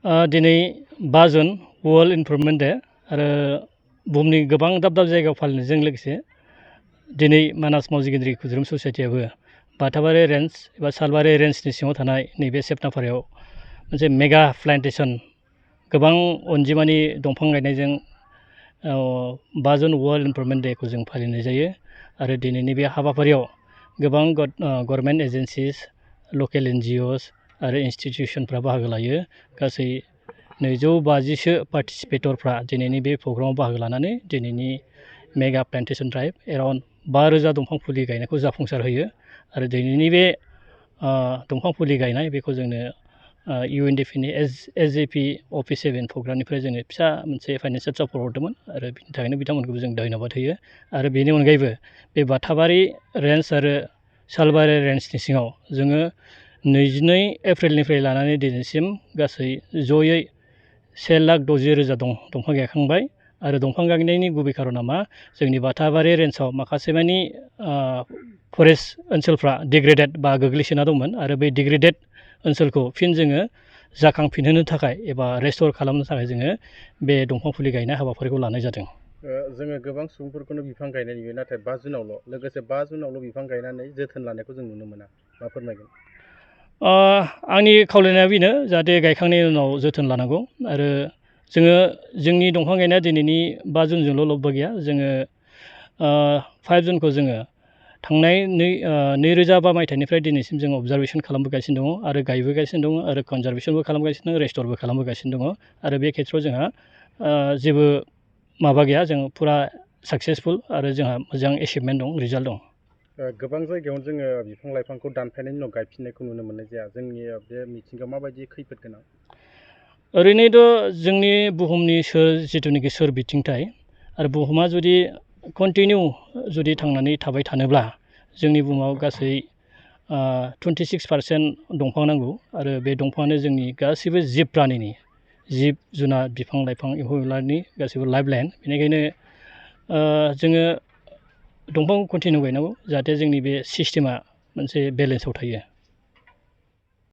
दिनै 5 June world environment day आरो बुहुमनि गोबां दाब दाब जायगायाव फालिनायजों लोगोसे दिनै मानास मावजि गेन्द्रि खुद्रोम ससाइटियाबो बाथाबारि रेन्ज एबा सालबारि रेन्जनि सिङाव थानाय नैबे सेबनाफारायाव मोनसे मेगा प्लान्टेसन गोबां अनजिमानि दंफां गायनायजों 5 जुन वर्ल्ड इनभारनमेन्ट डेखौ जों फालिनाय जायो आरो दिनैनि बे हाबाफारियाव गोबां गभर्नमेन्ट एजेन्सिस लकेल NGOs आरो इन्सटिटिउसनफ्रा बाहागो लायो गासै 250सो पार्टिसिपेटरफ्रा दिनैनि बे प्रग्रामाव बाहागो लानानै दिनैनि मेगा प्लान्टेसन ड्राइभ एराउन्ड 5000 दंफां फुलि गायनायखौ जाफुंसार होयो आरो दिनैनि बे दंफां फुलि गायनाय बेखौ जोंनो UNDP नि SJP अफिस 7 प्रग्रामनिफ्राय जोंनो फिसा मोनसे फाइनान्सियेल सापर्ट हरदोंमोन आरो बिनि थाखायनो बिथांमोनखौबो जों धन्यबाद होयो आरो बेनि अनगायैबो बे बाथाबारि रेन्ज आरो सालबारि रेन्जनि सिङाव जोङो 22 एप्रिलनिफ्राय लानानै दिनैसिम गासै जयै 1,60,000 दंफां गायखांबाय आरो दंफां गायनायनि गुबै खारना मा जोंनि बाथाबारि रेन्जआव माखासे मानि फरेस्ट ओनसोलफ्रा डिग्रेडेड बा गोग्लैसोना दंमोन आरो बे डिग्रेडेड ओनसोलखौ फिन जोङो जाखांफिनहोनो थाखाय एबा रेस्ट'र खालामनो थाखाय जोङो बे दंफां फुलि गायनाय हाबाफारिखौ लानाय जादों। जोङो गोबां सुबुंफोरखौनो बिफां गायनाय नुयो नाथाय 5 जुनावल' लोगोसे 5 जुनावल' बिफां गायनानै जोथोन लानायखौ जों नुनो मोना मा फोरमायगोन? आंनि खावलायनाया बेनो जाहाथे गायखांनायनि उनाव जोथोन लानांगौ आरो जोङो जोंनि दंफां गायनाया दिनैनि 5 जुनजोंल' लोब्बा गैया जोङो 5 जुनखौ जोङो थांनाय 2005 मायथाइनिफ्राय दिनैसिम जों अबजारभेसन खालामबोगासिनो दङ आरो गायबोगासिनो दङ आरो कनजारभेसनबो खालामगासिनो दङ रेस्टरबो खालामबोगासिनो दङ आरो बे खेथ्रआव जोंहा जेबो माबा गैया जों फुरा साक्सेसफुल आरो जोंहा मोजां एचिभमेन्ट दं रिजाल्ट दं। गोबां जायगायावनो जोङो बिफां लाइफांखौ दानफायनायनि उनाव गायफिननायखौ नुनो मोननाय जाया जोंनि बे मिथिंगायाव माबायदि खैफोद गोनां? ओरैनोथ' जोंनि बुहुमनि जिथुनाखि सोरबिथिंथाय आरो बुहुमा जुदि कन्टिनिउ जुदि थांनानै थाबाय थानोब्ला जोंनि बुहुमाव गासै 26% दंफां नांगौ आरो बे दंफाङानो जोंनि गासैबो जिब प्राणिनि जिब जुनार बिफां लाइफां एम्फौ एनलानि गासैबो लाइफ लाइन बेनिखायनो जोङो दंफांखौ कन्टिनिउ गायनांगौ जाहाथे जोंनि बे सिस्टेमा मोनसे बेलेन्सआव थायो।